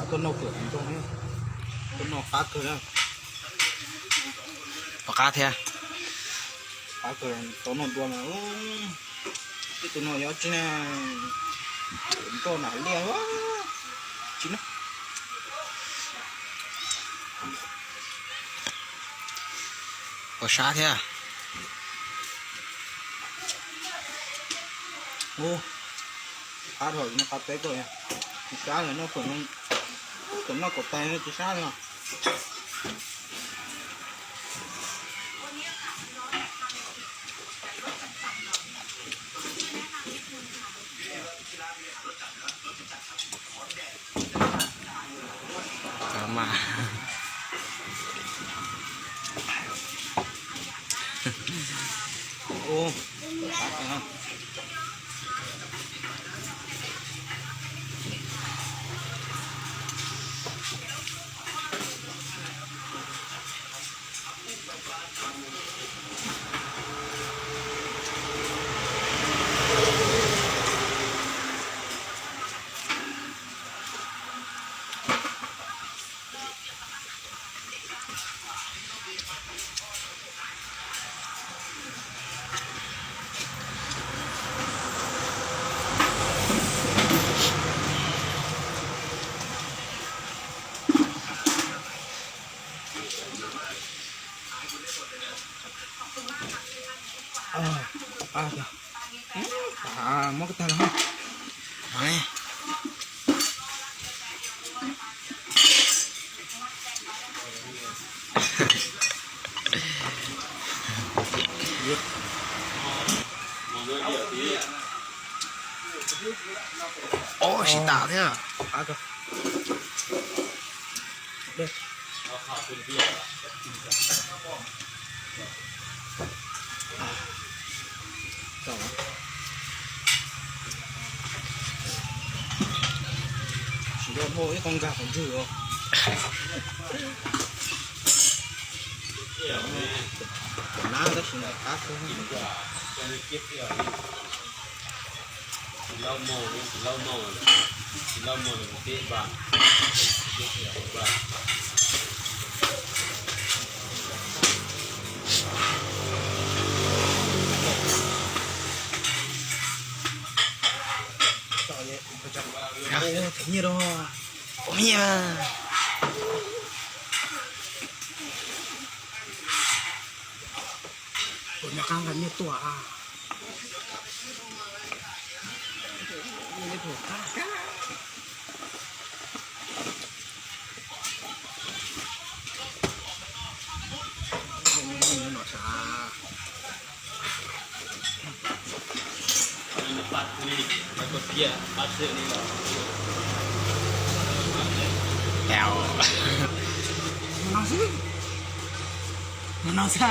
Koj noj kuj zoo, koj noj qab kawg na. Pom qab thiab. Qab kawg, tau noj dua mas, ib tug no yog tsis ne, nroj nram liaj tsis na. Pom sab thiab. Ub, qab dhau, qab peb koj, sab lawm no, kom noj kom tas no tsis sab li os. Muab koj tag los. Ob, siv tas thiab. Tsis yog muaj ib qho nkag qhov ntswg os. Nab tab sis nws qab kawg. Ua nyiaj mas. Ua nyiaj qab nqa nyiaj tuaj. Cau. No xwb. No xwb.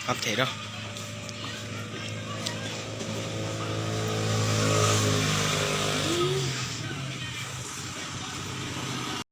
Qab them rau.